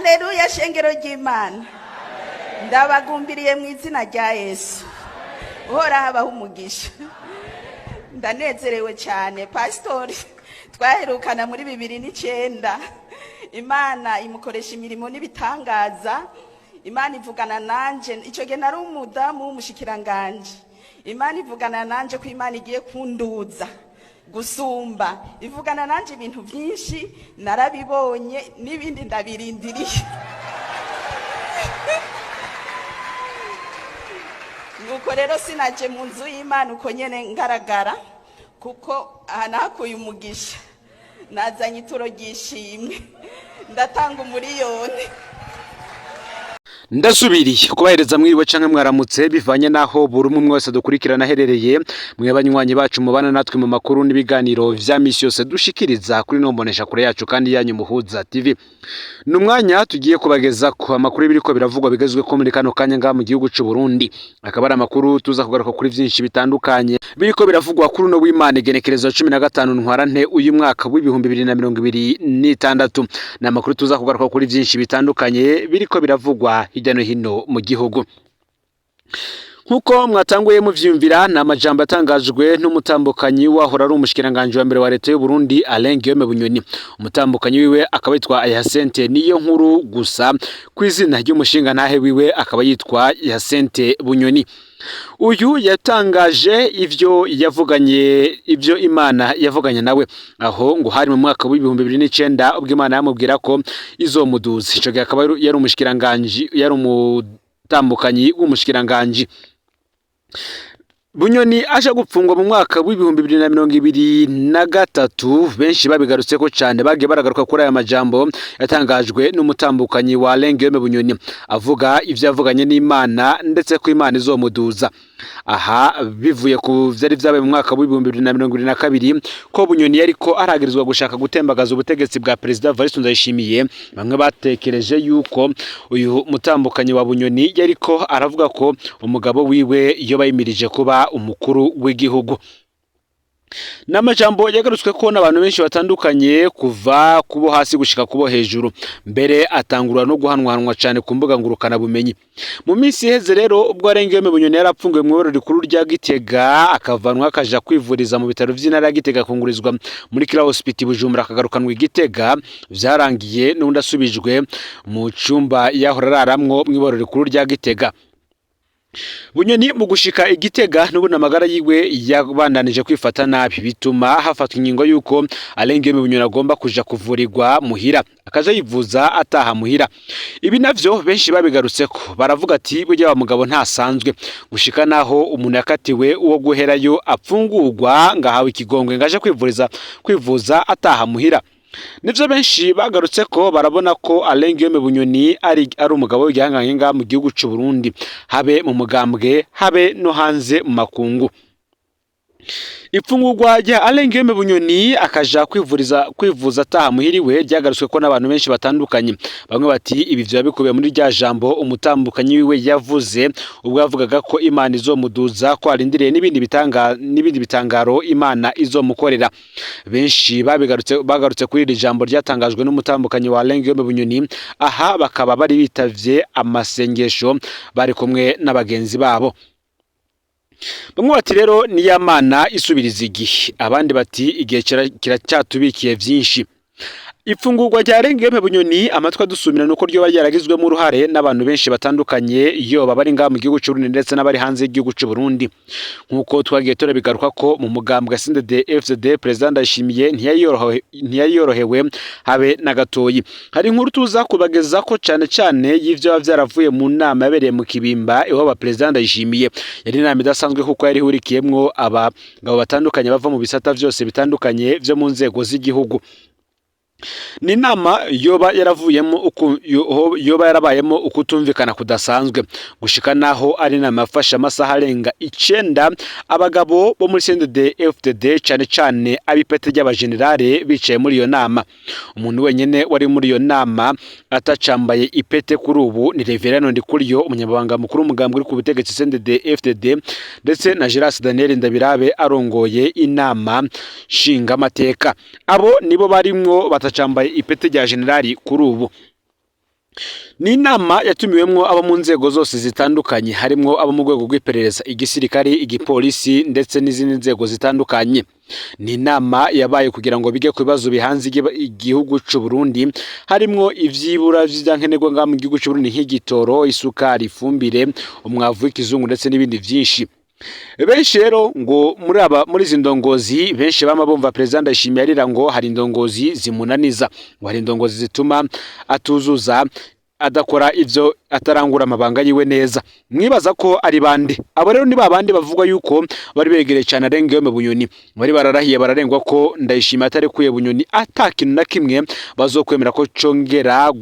Haleluya, shengero ry'Imana, ndabagumbiriye mu izina rya Yesu. Uhoraho abaha umugisha. Ndanezerewe cyane. Pasitori twaherukana muri 2009, Imana imukoresha imirimo n'ibitangaza. Imana ivugana nanje icyo gihe nari umudamu w'umushikiranganje. Imana ivugana nanje ko Imana igiye kunduza gusumba, ivugana nanje ibintu byinshi, narabibonye n'ibindi ndabirindiriye. Nuko rero sinaje mu nzu y'Imana uko nyene ngaragara, kuko aha nahakuye umugisha. Nazanye ituro ry'ishimwe, ndatanga 1 miliyoni. Ndasubiriye kubahereza mwiriwe canke mwaramutse, bivanye naho buri umwe wese dukurikirana aherereye. Mwe banywanyi bacu mubana natwe mu makuru n'ibiganiro vya misi yose dushikiriza kuri no mbonesha kure yacu kandi yanyu Muhuza TV, ni umwanya tugiye kubageza ku amakuru biriko biravugwa bigezwe ko muri kano kanya ngaha mu gihugu c'u Burundi. Akaba ari amakuru tuza kugaruka kuri vyinshi bitandukanye biriko biravugwa kuri uno w'Imana, igenekerezo 15 Ntwarante uyu mwaka w'2026. Ni amakuru tuza kugaruka kuri vyinshi bitandukanye biriko biravugwa hirya no hino mu gihugu. Nkuko mwatanguye muvyumvira, ni amajambo atangajwe n'umutambukanyi wahora ari umushikiranganje wa mbere wa leta y'u Burundi, Alain Guillaume Bunyoni. Umutambukanyi wiwe akaba yitwa Hyacinthe Niyo Nkuru, gusa ku izina ry'umushinga ntahe wiwe akaba yitwa Hyacinthe Bunyoni. Uyu yatangaje ivyo yavuganye, ivyo Imana yavuganye nawe, aho ngo hari mu mwaka w'2009, ubwo Imana yamubwira ko izomuduza. Ico gihe akaba yari umushikiranganje, yari umutambukanyi w'umushikiranganje. Bunyoni aje gupfungwa mu mwaka w'2023. Benshi babigarutseko cyane, bagiye baragaruka kuri aya majambo yatangajwe n'umutambukanyi wa Alain Guillaume Bunyoni, avuga ivyo yavuganye n'Imana, ndetse ko Imana izomuduza. Aha bivuye ku vyari vyabaye mu mwaka w'2022, ko Bunyoni yariko aragirizwa gushaka gutembagaza ubutegetsi bwa Perezida Evariste Ndayishimiye. Bamwe batekereje yuko uyu mutambukanyi wa Bunyoni yariko aravuga ko umugabo wiwe yoba yimirije kuba umukuru w'igihugu. N'amajambo yagarutswe ko n'abantu benshi batandukanye, kuva kubo hasi gushika kubo hejuru, mbere atangura no guhanwahanwa cyane ku mbuga ngurukana bumenyi. Mu minsi iheze rero, ubwo Alain Guillaume Bunyoni yarapfungiwe mu iborero rikuru rya Gitega, akavanwa akaja kwivuriza mu bitaro vy'intara ya Gitega, akungurizwa muri Kira Hospital Bujumbura, akagarukanwa i Gitega, vyarangiye n'undi asubijwe mu cumba yahora araramwo mu iborero rikuru rya Gitega. Bunyoni mu gushika i Gitega n'ubundi amagara yiwe yabandanije kwifata nabi, bituma hafatwa ingingo yuko Alain Guillaume Bunyoni agomba kuja kuvurirwa muhira, akaja yivuza ataha muhira. Ibi navyo benshi babigarutseko, baravuga ati burya wa mugabo ntasanzwe, gushika naho umuntu yakatiwe uwo guherayo apfungurwa, ngahawe ikigongwe, ngaje kwivuriza kwivuza ataha muhira. Nivyo benshi bagarutse ko barabona ko Alain Guillaume Bunyoni ari umugabo w'igihangange ngaha mu gihugu c'u Burundi, habe mu mugambwe, habe no hanze mu makungu. Ifungurwa rya Alain Guillaume Bunyoni akaja kwivuriza kwivuza ataha muhiriwe ryagarutswe ko n'abantu benshi batandukanye. Bamwe bati ibi vyoba bikubiye muri rya jambo umutambukanyi wiwe yavuze, ubwo yavugaga ko Imana izomuduza, ko arindiriye n'ibindi bitanga n'ibindi bitangaro Imana izomukorera. Benshi babigarutse, bagarutse kuri iri jambo ryatangajwe n'umutambukanyi wa Alain Guillaume Bunyoni. Aha bakaba bari bitavye amasengesho, bari kumwe n'abagenzi babo. Bamwe bati rero ni ya Mana isubiriza igihe, abandi bati igihe kiracyatubikiye vyinshi. Ifungurwa rya Alain Guillaume Bunyoni, amatwi adusumira nuko ryoba ryaragizwemo uruhare n'abantu benshi batandukanye, yoba bari ngaha mu gihugu c'u Burundi ndetse n'abari hanze y'igihugu c'u Burundi. Nkuko twagiye turabigaruka ko mu mugambwe CNDD FDD, President Ndayishimiye ntiyari yorohewe habe na gatoyi. Hari inkuru tuza kubageza ko cane cane y'ivyo biba vyaravuye mu nama yabereye mu Kibimba iwabo President Ndayishimiye. Yari inama idasanzwe, kuko yari ihurikiyemwo abagabo batandukanye bava mu bisata vyose bitandukanye vyo mu nzego z'igihugu. Ni inama yoba yaravuyemo yoba yarabayemo ukutumvikana kudasanzwe, gushika naho ari inama yafashe amasaha arenga 9, abagabo bo muri CNDD FDD, cane cane ab'ipete ry'abajenerale, bicaye muri iyo nama. Umuntu wenyene wari muri iyo nama atacambaye ipete kuri ubu ni Reverend Ndikuriyo, umunyamabanga mukuru w'umugambwe uri ku butegetsi CNDD FDD, ndetse na Geras Daniel Ndabirabe arongoye Inama Nshingamateka. Abo nibo barimwo batacambaye ipete rya generali kuri ubu. Ni inama yatumiwemwo abo mu nzego zose zitandukanye, harimwo abo mu rwego rw'iperereza, igisirikari, igipolisi ndetse n'izindi nzego zitandukanye. Ni inama yabaye kugira ngo bige ku bibazo bihanze igihugu c'u Burundi, harimwo ivyibura vy'ivyankenerwa ngaha mu gihugu c'u Burundi nk'igitoro, isukari, ifumbire, umwavu w'ikizungu ndetse n'ibindi vyinshi. Benshi rero ngo muri aba, muri izi ndongozi, benshi bama bumva Perezida Ndayishimiye arira ngo hari indongozi zimunaniza, ngo hari indongozi zituma atuzuza, adakora ivyo, atarangura amabanga yiwe neza. Mwibaza ko ari bande? Abo rero ni babandi bavugwa yuko bari begereye cyane arengewe mu Bunyoni, bari bararahiye bararengwa ko Ndayishimiye atarekuye Bunyoni ata kintu na kimwe bazokwemera ko congera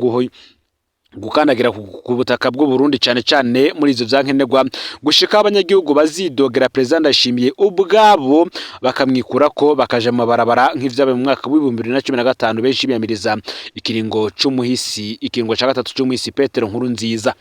gukandagira ku butaka bw'u Burundi, cyane cyane muri ivyo vyankenerwa, gushika abanyagihugu bazidogera Perezida Ndayishimiye ubwabo bakamwikurako, bakaja mu mabarabara nk'ivyabaye mu mwaka w'2015, benshi biyamiriza ikiringo c'umuhisi, ikiringo ca gatatu c'umuhisi Petero Nkurunziza.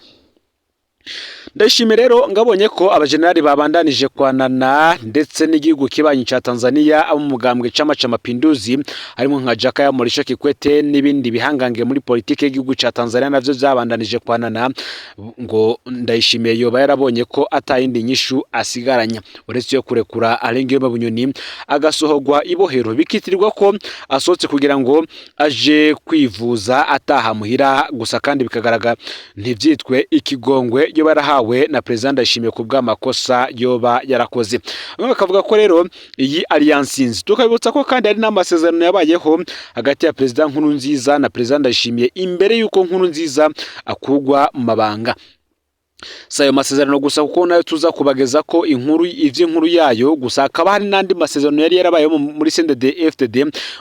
Ndayishimiye rero ngabonye ko abajenerali babandanije kwanana ndetse n'igihugu kibanyi ca Tanzania, abo mu mugambwe Chama cha Mapinduzi, harimo nka Jakaya Mrisho Kikwete n'ibindi bihangange muri politike y'igihugu ca Tanzania, navyo vyabandanije kwanana. Ngo Ndayishimiye yoba yarabonye ko atayindi nyishu asigaranya uretse yo kurekura Alain Guillaume Bunyoni agasohorwa ibohero, bikitirirwa ko asohotse kugira ngo aje kwivuza ataha muhira gusa, kandi bikagaragara ntivyitwe ikigongwe yoba yarahawe na Perezida Ndayishimiye ku bw'amakosa yoba yarakoze. Bamwe bakavuga ko rero iyi alliance, tukabibutsa ko kandi hari n'amasezerano yabayeho hagati ya Perezida Nkurunziza na Perezida Ndayishimiye imbere y'uko Nkurunziza akugwa mu mabanga. Si ayo masezerano gusa, kuko nayo tuza kubageza ko inkuru ivy'inkuru yayo gusa, hakaba hari n'andi masezerano yari yarabayeho muri CNDD FDD,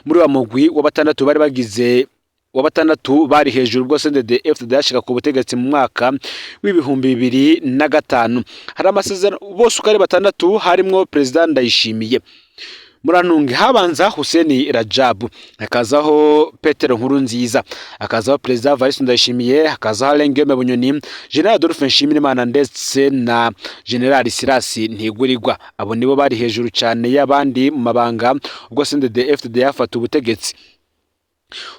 muri wa mugwi wa batandatu bari bagize, wa batandatu bari hejuru ubwo CNDD FDD yashika ku butegetsi mu mwaka w'2005. Hari amasezerano bose uko ari batandatu, harimwo Perezida Ndayishimiye, murantunge, habanza Hussein Rajabu, hakazaho Petero Nkurunziza, hakazaho Perezida Evariste Ndayishimiye, hakazaho Alain Guillaume Bunyoni, General Adolphe Nshimirimana ndetse na General Silas Ntigurirwa. Abo nibo bari hejuru cyane y'abandi mu mabanga ubwo CNDD FDD yafata ubutegetsi.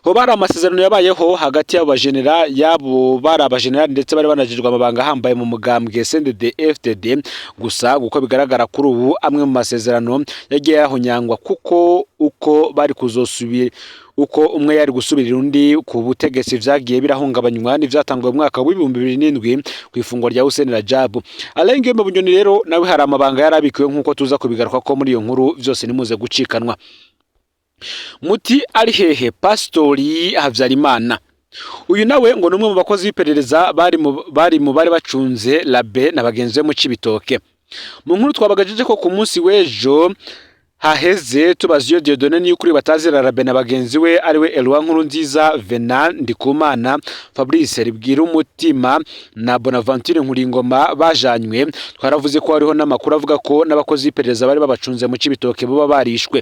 Hoba hari amasezerano yabayeho hagati y'abo bajenera, y'abo bari abajenerali ndetse bari banajejwe amabanga ahambaye mu mugambwe CNDD FDD. Gusa uko bigaragara kuri ubu, amwe mu masezerano yagiye yahonyangwa, kuko uko bari kuzosubira, uko umwe yari gusubirira undi ku butegetsi, vyagiye birahungabanywa n'ivyatanguye mu mwaka w'2007 ku ifungwa rya Hussein Rajabu. Alain Guillaume Bunyoni rero nawe hari amabanga yarabikiwe, nk'uko tuza kubigaruka ko muri iyo nkuru vyose, nimuze gucikanwa. Muti ari hehe Pasitori Habyarimana? Uyu nawe ngo ni umwe mu bakozi b'iperereza bari mu bari bacunze Labe na bagenzi be mu Cibitoke. Mu nkuru twabagajeje ko ku munsi w'ejo haheze, tubaza iyo Dieudonné Niyukuri batazira Rabe na bagenzi we, ariwe Eloi Nkurunziza, Venant Ndikumana, Fabrice Ribwira Umutima na Bonaventure Nkuringoma bajanywe, twaravuze ko hariho n'amakuru avuga ko n'abakozi b'iperereza bari babacunze mu Cibitoke boba barishwe.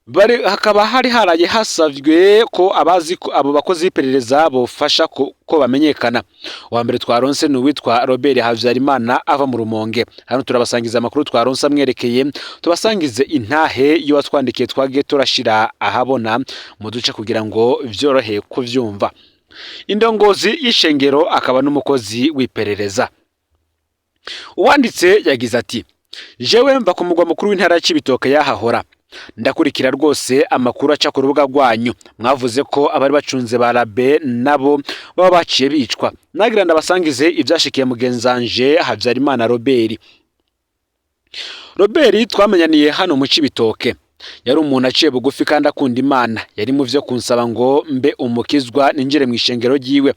Bari hakaba hari haraye hasavwe ko abazi ko abo bakozi b'iperereza bofasha ko bamenyekana. Uwa mbere twaronse ni uwitwa Robert Habyarimana ava mu Rumonge. Hano turabasangiza amakuru twaronse amwerekeye, tubasangize intahe iyo watwandikiye twagiye turashira ahabona mu duce kugira ngo vyorohe kuvyumva. Indongozi y'ishengero akaba n'umukozi w'iperereza. Uwanditse yagize ati: "Jewe mva ku mugwa mukuru w'intara ya Cibitoke yahahora ndakurikira rwose amakuru aca ku rubuga rwanyu. Mwavuze ko abari bacunze ba Rabe nabo baba baciye bicwa. Nagira ndabasangize ivyashikiye mugenzanje Habyarimana Robert. Robert twamenyaniye hano mu Cibitoke. Yari umuntu aciye bugufi kandi akunda Imana. Yari mu vyo kunsaba ngo mbe umukizwa, ninjire mu ishengero ryiwe.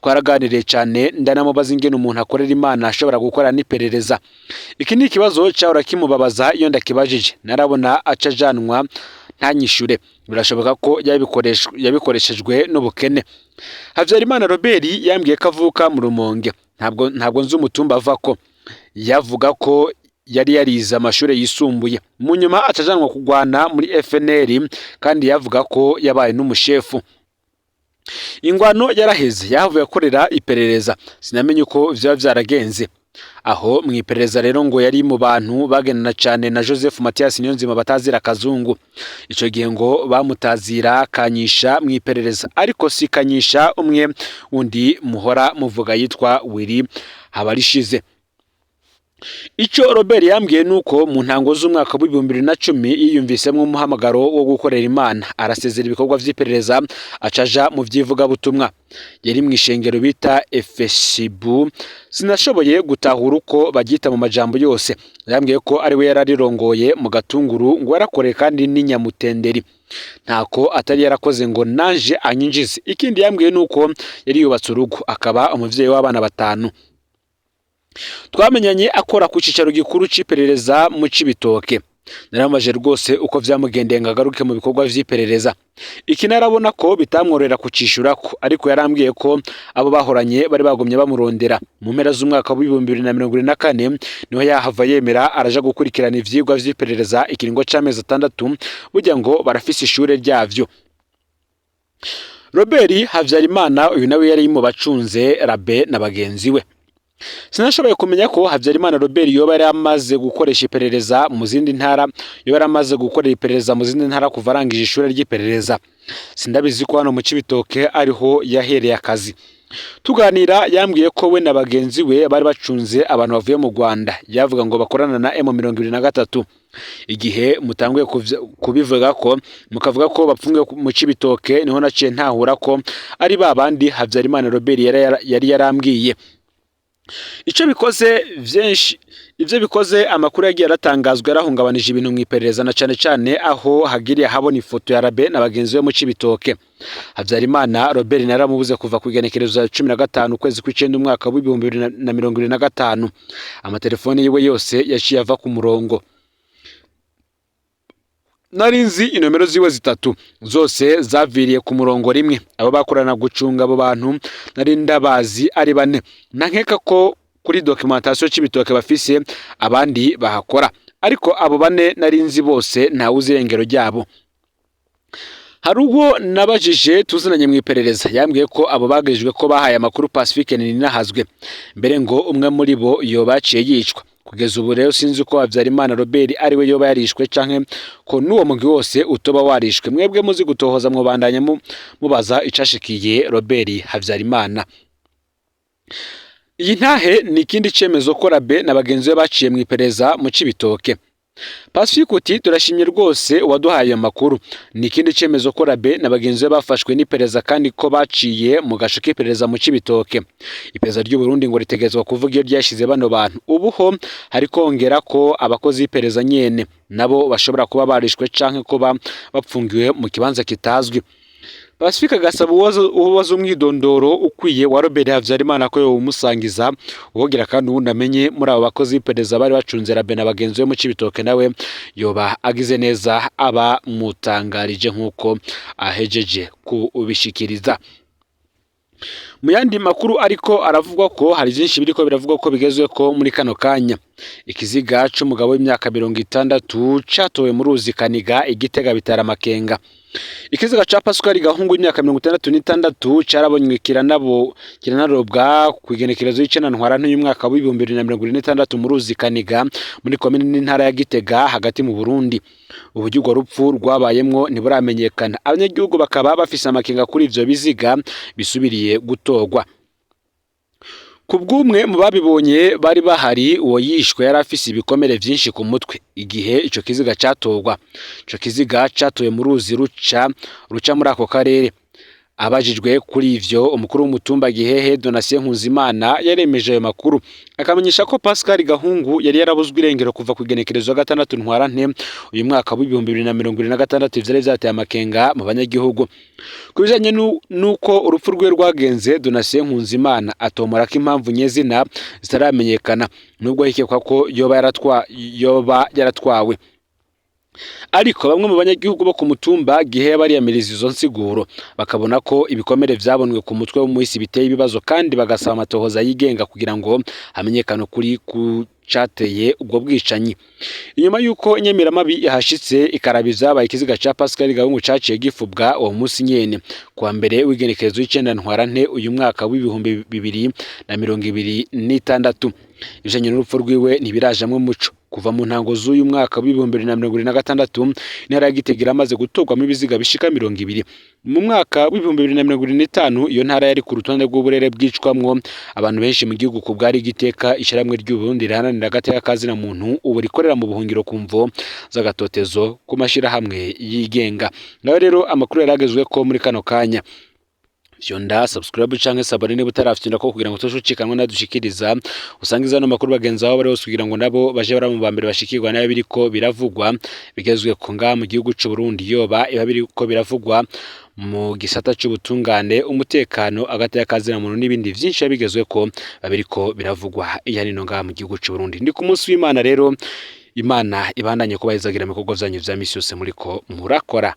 Twaraganiriye cyane, ndanamubaza ingene umuntu akorera Imana ashobora gukora n'iperereza. Iki ni ikibazo cyahora kimubabaza. Iyo ndakibajije narabona aca ajanwa ntanyishure. Birashoboka ko yabikoreshejwe n'ubukene. Habyarimana Robert yambwiye ko avuka mu Rumonge. Ntabwo nzi umutumba avako. Yavuga ko yari yarize amashuri yisumbuye, mu nyuma acajanwa kugwana muri FNL, kandi yavuga ko yabaye n'umushefu. Ingwano yaraheze yahavuye akorera iperereza. Sinamenye uko vyaba vyaragenze." Aho mu iperereza rero ngo yari mu bantu bagendana cyane na Joseph Mathias Niyonzima batazira Kazungu. Ico gihe ngo bamutazira Kanyisha mu iperereza, ariko si Kanyisha umwe undi muhora muvuga yitwa Willy Habarishize. Ico Robert yambwiye nuko mu ntango z'umwaka w'2010 yiyumvisemwo umuhamagaro wo gukorera Imana, arasezera ibikorwa vy'iperereza acaja mu vy'ivugabutumwa. Yari mu ishengero bita Efesibu, sinashoboye gutahura uko baryita mu majambo yose. Yambwiye ko ari we yararirongoye mu Gatunguru, ngo yarakoreye kandi n'inyamutenderi, ntako atari yarakoze ngo nanje anyinjize. Ikindi yambwiye nuko yari yubatse urugo akaba umuvyeyi w'abana 5. Twamenyanye akora ku cicaro gikuru c'iperereza mu Cibitoke. Naramaje rwose uko vyamugendeye ngo agaruke mu bikorwa vy'iperereza. Iki narabona ko bitamworera kucishurako, ariko yarambwiye ko abo bahoranye bari bagumye bamurondera. Mu mpera z'umwaka w'2024 niho yahava yemera araja gukurikirana ivyigwa vy'iperereza ikiringo c'amezi 6, burya ngo barafise ishure ryavyo. Robert Havyarimana uyu nawe yari mu bacunze Rabe na bagenzi we. Sinashoboye kumenya ko Havyarimana Robert yoba yari amaze gukoresha iperereza mu zindi ntara, yoba yari amaze gukorera iperereza mu zindi ntara kuva arangije ishure ry'iperereza. Sindabizi ko hano mu Cibitoke ariho yahereye akazi. Tuganira yambwiye ko we na bagenzi we bari bacunze abantu bavuye mu Rwanda, yavuga ngo bakorana na M23. Igihe mutanguye kubivuga ko mukavuga ko bapfungiwe mu Cibitoke, niho naciye ntahura ko ari ba bandi Havyarimana Robert yari yarambwiye. Ico bikoze vyinshi, ivyo bikoze amakuru yagiye aratangazwa yarahungabanije ibintu mu iperereza, na cane cane aho hagiriye habona ifoto ya Rabe na bagenzi be mu Cibitoke. Havyarimana Robert naramubuze kuva ku igenekerezo ya 15 ukwezi kw'icenda umwaka w'2025. Amatelefone yiwe yose yaciye ava ku murongo. Nari nzi inomero ziwe 3 zose zaviriye ku murongo rimwe. Abo bakorana gucunga abo bantu nari ndabazi ari 4. Nankeka ko kuri documentation Cibitoke bafise abandi bahakora, ariko abo 4 nari nzi bose ntawe uzi irengero ryabo. Hari uwo nabajije tuzinanye mu iperereza, yambwiye ko abo bagejejwe ko bahaye amakuru Pacifique Ninahazwe, mbere ngo umwe muri bo yoba yaciye yicwa. Kugeza ubu rero sinzi ko Havyarimana Robert ari we yoba yarishwe canke ko n'uwo mugwi wose utoba warishwe. Mwebwe muzi gutohoza mwobandanya mubaza icashikiye Robert Havyarimana. Iyi ntahe ni ikindi cemezo ko Rabe na bagenzi be baciye mu iperereza mu Cibitoke. Pacifique uti turashimye rwose uwaduhaye ayo makuru. Ni ikindi cemezo ko Rabe na bagenzi be bafashwe n'iperereza kandi ko baciye mu gasho k'iperereza mu Cibitoke. Iperereza ry'u Burundi ngo ritegerezwa kuvuga iyo ryashize bano bantu. Ubu ho hari kongera ko abakozi b'iperereza nyene nabo bashobora kuba barishwe canke kuba bapfungiwe mu kibanza kitazwi. Pacifique agasaba uwoza umwidondoro ukwiye wa Robert Havyarimana ko yowumusangiza, uwogira kandi uwundi amenye muri abo bakozi b'iperereza bari bacunze Rabe na bagenzi be mu Cibitoke nawe yoba agize neza aba mutangarije nk'uko ahejeje kubishikiriza. Mu yandi makuru ariko aravugwa ko hari byinshi biriko biravugwa ko bigezwe ko muri kano kanya. Ikiziga c'umugabo w'imyaka 60 catowe mu ruzi Kaniga Igitega bitara amakenga. Ikiziga ca Pascal Gahungu w'imyaka 66 carabonywe kiranarobwa ku igenekerezo y'icenda ntwarante y'umwaka w'2026 mu ruzi Kaniga muri komine n'intara ya Gitega hagati mu Burundi. Uburyo urwo rupfu rwabayemwo ntiburamenyekana. Abanyagihugu bakaba bafise amakenga kuri ivyo biziga bisubiriye gutorwa. Ku bw'umwe mu babibonye bari bahari, uwo yishwe yari afise ibikomere vyinshi ku mutwe igihe ico kiziga catorwa. Ico kiziga catowe mu ruzi ruca muri ako karere. Abajijwe kuri ivyo, umukuru w'umutumba Gihehe Donatien Nkuzimana yaremeje ayo makuru, akamenyesha ko Pascal Gahungu yari yarabuzwe irengero kuva ku igenekerezo ya 6 ntwarante uyu mwaka w'2026. Ivyari vyateye amakenga mu banyagihugu. Ku bijanye nuko urupfu rwe rwagenze, Donatien Nkuzimana atomora ko impamvu nyezina zitaramenyekana, nubwo hikekwa ko yoba yaratwawe. Ariko bamwe mu banyagihugu bo ku mutumba Gihehe bariyamiriza izo nsiguro, bakabona ko ibikomere vyabonwe ku mutwe w'umuhisi biteye ibibazo, kandi bagasaba amatohoza yigenga kugira ngo hamenyekane ukuri ku cateye ubwo bwicanyi. Inyuma yuko inyemeramabi ihashitse ikaraba ivyabaye, ikiziga ca Pascal Gahungu caciye gifubwa uwo munsi nyene kuwa mbere w'igenekerezo y'icenda Ntwarante uyu mwaka w'2026. Ibijanye n'urupfu rwiwe ntibirajamwo umuco. Kuva mu ntango z'uyu mwaka w'2026, intara ya Gitega iramaze gutorwamwo ibiziga bishika 20. Mu mwaka w'2025, iyo ntara yari ku rutonde rw'uburere bwicwamwo abantu benshi mu gihugu ku bwari Giteka. Ishirahamwe ry'Uburundi riharanira agateka ka zina muntu ubu rikorera mu buhungiro ku mvo z'agatotezo ku mashirahamwe yigenga. Ngaho rero amakuru yaragezweko muri kano kanya. Fyonda subscribe canke s'abonner niba utarafyonda ko kugira ngo utoshicikanwa nadushikiriza. Usangiza ano makuru bagenzi aho bari hose kugira ngo nabo baje bara mu bambere bashikirwa nayo biriko biravugwa bigezwe ko ngaha mu gihugu c'u Burundi, yoba iba biriko biravugwa mu gisata c'ubutungane, umutekano, agateka ka zina muntu n'ibindi vyinshi bigezwe ko babiriko biravugwa iya nino ngaha mu gihugu c'u Burundi. Ndi ku munsi w'Imana rero, Imana ibandanye kubahezagira mu bikorwa vyanyu vya misi yose muriko murakora.